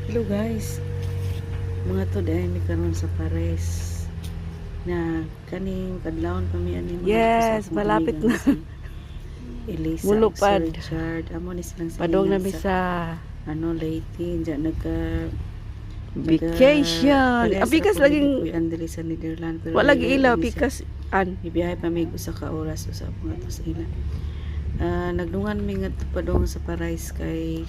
Hello guys. Mga to dahil mi karon sa Paris na kaning kadlawon pa mi ani mga Yes, sa akong malapit kaibigan na. si Elisa ug Mulupad. Sir Richard. Amo ni silang Padong silingan na mi sa ano, Leyte diyan nagka vacation. Parehas Ah, pikas ra po laging ni Andre sa Netherlands pero wala layo giila ni sa- pikas an. Ibiyahe pa mi usa ka oras usa pa nga to sa ila. Ah, nagdungan mi ngadto padung sa Paris kay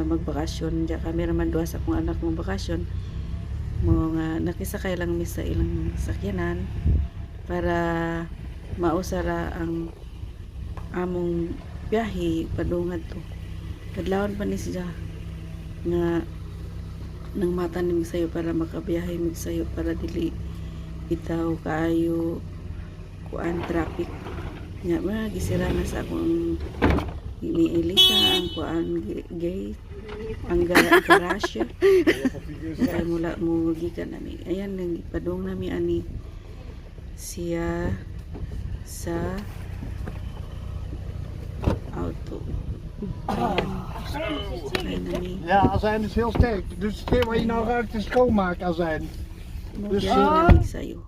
magbakasyon diya kami raman duha sa akong anak mo bakasyon mo nga nakisakay lang mi sa ilang sakyanan para mausara ang among biyahe padung ngadto. Kadlawon pa ni siya nga nang mata ni mig sayo para makabiyahe mig sayo para dili bitaw kaayo kuan traffic nga ma gisira na sa akong ni Elisa ang kuan gate, ang garage kay mula mo gikan nami. Ayan, nang ipadong nami ani siya sa auto. Ayan, ayan nami. Ja, azijn is heel sterk. Dus hetgeen wat je nou ruikt is schoonmaakazijn. Dus Biyahe nami sayo.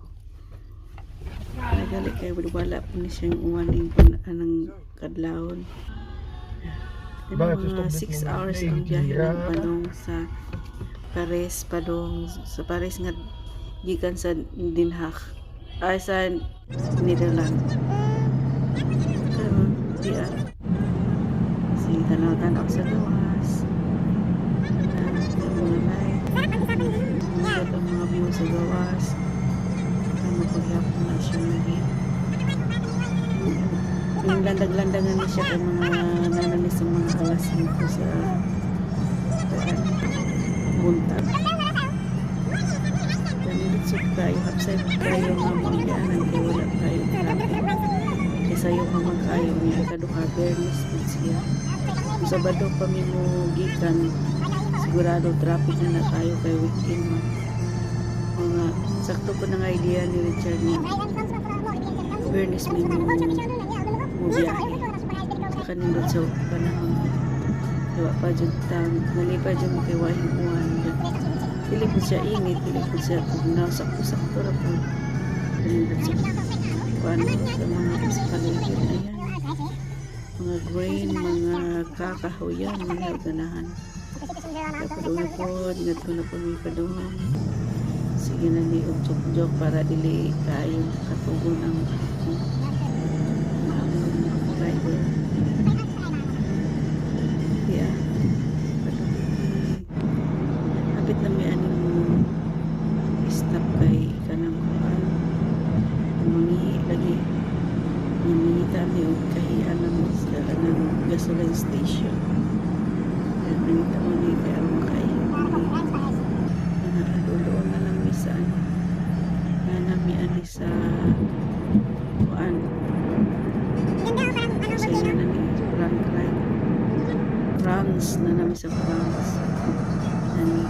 Nagali kay wala po ni siyang uwaning anang kadlawon. Ano, Buiten is mga het op dit 6 moment hours ang 19 biyahe ng graden. padong sa Paris, padong sa Paris nga gikan sa Den Haag. Ay, sa Netherlands. Karon di ah. Sige, tanaw-tanaw sa gawas. Ah, mga light. Mga ang mga view sa gawas. Ang mapaghapon na siya lagi. Yung landag-landangan ni siya kay mga nanamis sa mga alas 5 sa kuan, buntag. Ganilitsod kayo, hapsay kayo nga mangyanan kay wala kayo traffic. Kay sayo ka man kayo niya kaduha Bernis pud siya. Kung Sabado pa mi mo gikan, sigurado traffic na na kayo kay weekend man. Mga sakto po ng idea ni Richard niya. Bernis mi mo mo biyahe. Sa kanindot sa panahon. Diwa pa jud tang nalipay jud mo kay wahing uwan. Dili po siya init, dili po siya tugnaw, sakto-sakto ra po. Kanindot sa kuan sa mga sa paligid. Ayan. Mga grain, mga kakahuyan, mga ganahan. Kaya padung na po, ngadto na po mi padung. Sige na ni og joke-joke para dili kaayo katugon ang among driver. Yeah. Padung. Hapit na may aning mo stop kay kanang kuan. Mangihi lagi. Namingita mi og kahian ng sa kanang gasoline station. Kaya nangita mo ni kay aron makaihi mi. Nakadulon na lang mi sa ano. Na nami ani sa kuan. Sa ina na ni Frankreich. France na nami sa France. Nani.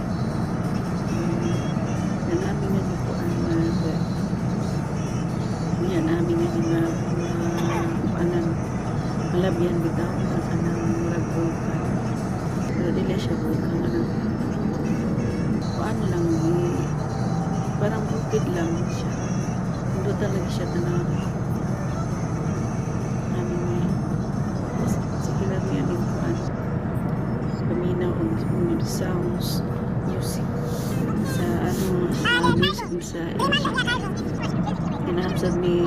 Na nami nga ni kuan mag niya nami nga ni ma kuanan malabyan bitaw ang kanang murag bulkan. Pero dili siya bulkan, kanang kuan lang parang bukid lang siya. Hindi talaga siya tanaw. Namin ni sige lang niya din kuan. Paminaw og mga sounds, music sa ano, sa music sa kinahapsad mi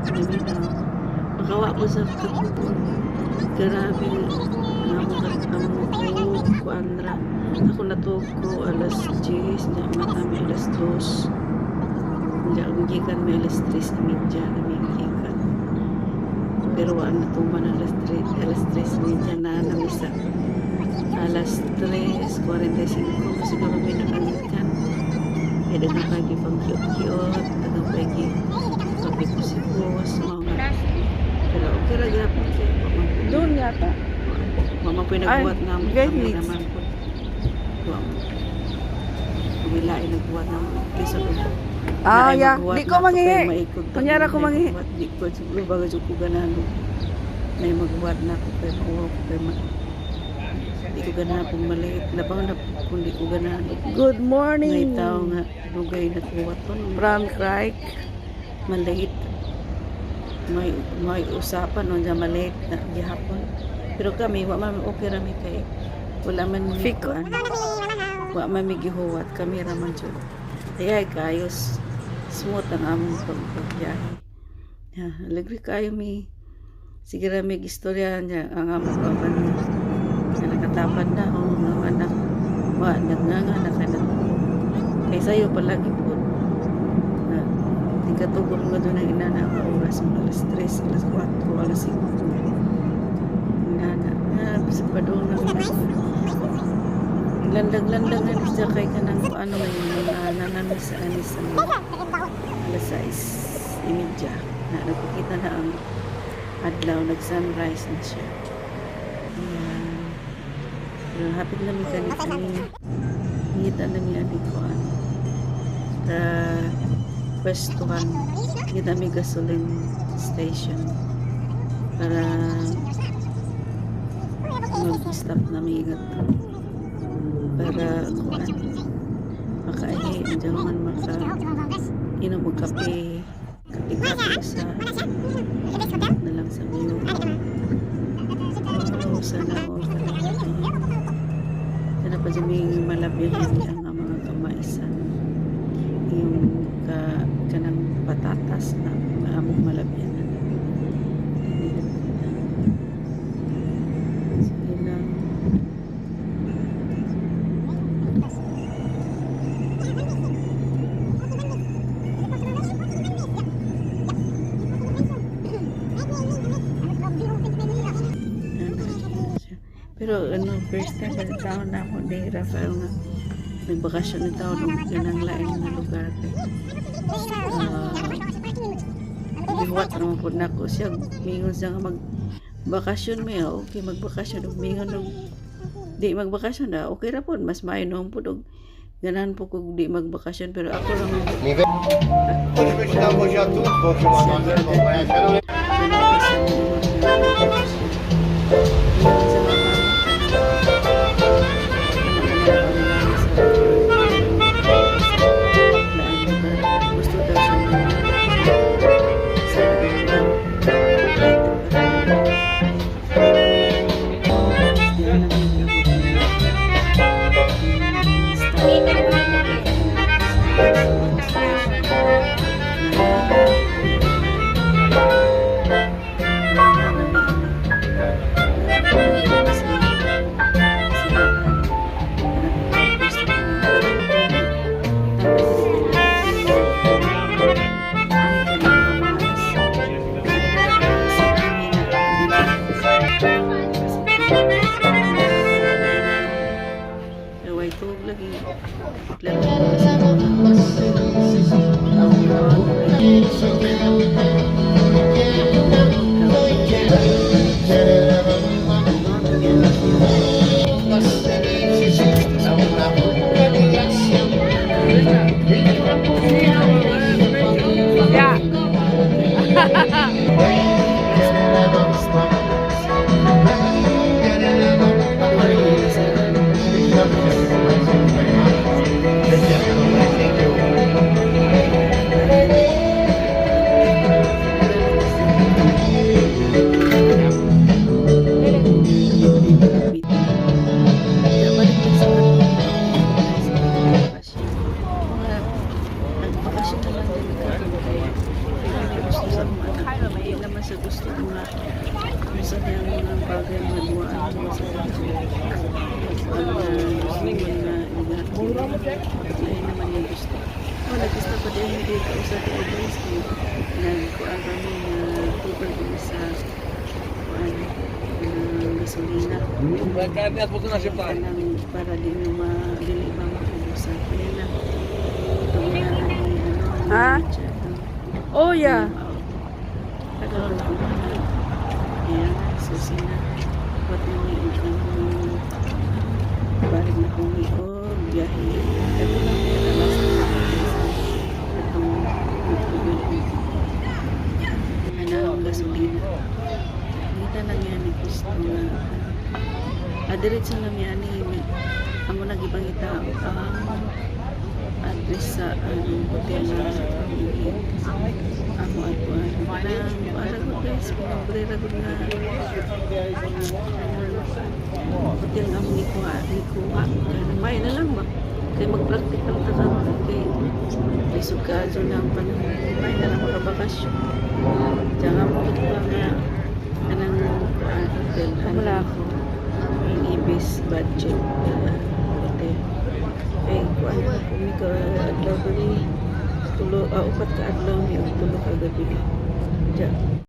naminaw. Makawa ko sa katuon. Grabe nga mo amo ko kuan ra. Ako natuog ko alas 10, niya mata mi alas 2. Niya gikan mi alas 3:30 na mi gikan. Pero waan natuman alas 3, alas 3:30 na nami sa alas 3:45 siguro mi nakagikan. Kaya daghang pagi pang kiyot-kiyot, daghang pagi pagpipusipos, mga pero okay ra gyapon kay wa man po Doon yata. wa man po'y nagbuhat na Ay, kami Vietnamese. naman po. Wa mo. Wala ay nagbuhat na kaysa kung Ah, naay yeah. magbuhat Di ko na ako manghihi. kay maikog ta Kunyara kung ko naay manghihi. magbuhat. Di ko siguro baga jud ko ganahan og naay magbuhat na ako kay mauwaw ko kay di ko ko ganahan pong malate. Labaw na kung di ko ganahan. Good May morning tao nga dugay na kuwaton. Frankrijk. Malate. May usapan no nga malate na gihapon. Pero kami wa man, okay ra mi kay wala man mi Fiko. kuan. Wa man mi gihuwat, kami ra man jud. Kaya kayo smooth ang among pagbiyahe. Ya, alegre kayo mi. Sige ra mi istorya niya ang among kaban nga nakatapad na ang mga anak. Wa nagnganga na kanang kay sayo palagi po na tigatugon nga doon ang inana nga oras, mga alas 3, alas 4, alas 5. Inana na sa padung na landag-landag na siya kay kanang ano may mga nanami sa anis sa mga alas 6:30 na nagpakita na ang adlaw, nag sunrise na siya. Ayan. Pero hapit na mi kani kani ngita na mi ani ko ano sa pwestuhan, ngita mi gasoline station para mag-stop na mi ingat para kuan makaahi diyan man, maka inom og kape, kape kape sa na lang sa view. Oh, sana all. Sana pa dyan may malabyan ang mga kamaisan, yung ka, kanang patatas na among malabyan na. Sige lang. Ano siya. Pero ano, first time sa taon na ako ni Rafael nga nagbakasyon ng taon og ganang lain nga lugar kay gihuwat naman po nako siya. Mingon siya nga mag bakasyon mi, ah, okay magbakasyon, ug mingon og di magbakasyon na okay ra pod, mas maayo noon pod og ganahan po kog di magbakasyon, pero ako lang ganahan siya mingon nga magbakasyon. Mingon siya nga kanang sa laing lugar. Gusto daw siya nga sa laing lugar. Di na namin nabot na stop. Way tug lagi. Laro Ja. Nagbakasyon na lang din karon kay gusto sa mga anak. Hindi naman siya gusto mga kung sa niyang mga bagay nga duwaan ko sa ang gusto man nga lain naman yung gusto. Wala gusto pa din hindi ka usa ka guys kay nagkuan kami na tubig sa kuan ng gasolina kanang para di nyo ma dili ba maubusan kaya na tugunan na ni ano Ha? Richard, no? Oh ja. Tagalog ko na. Ayan, susi na. Wat na may ang balik na kong og biyahe. Ito lang yung last na sa itong nagtugol. Ano ang gasolina. Kita lang yan ni gusto na Ah, diretso na mi ani amo na gipangita ang address sa anong hotel na amo atuan. Kanang para ko, guys, pobre ra gud na hotel nga amo gikuha. Kaya may na lang ba kay mag-practical ta karon, kay lisod kaayo na ang panahon, may na lang makabakasyon. Tsaka mo pa nga kanang hotel. Wala ako. Ang Ibis Budget hotel. Kay kuan kami ka adlaw diri, tulo, upat ka adlaw mi ug 3 ka gabi. Diya.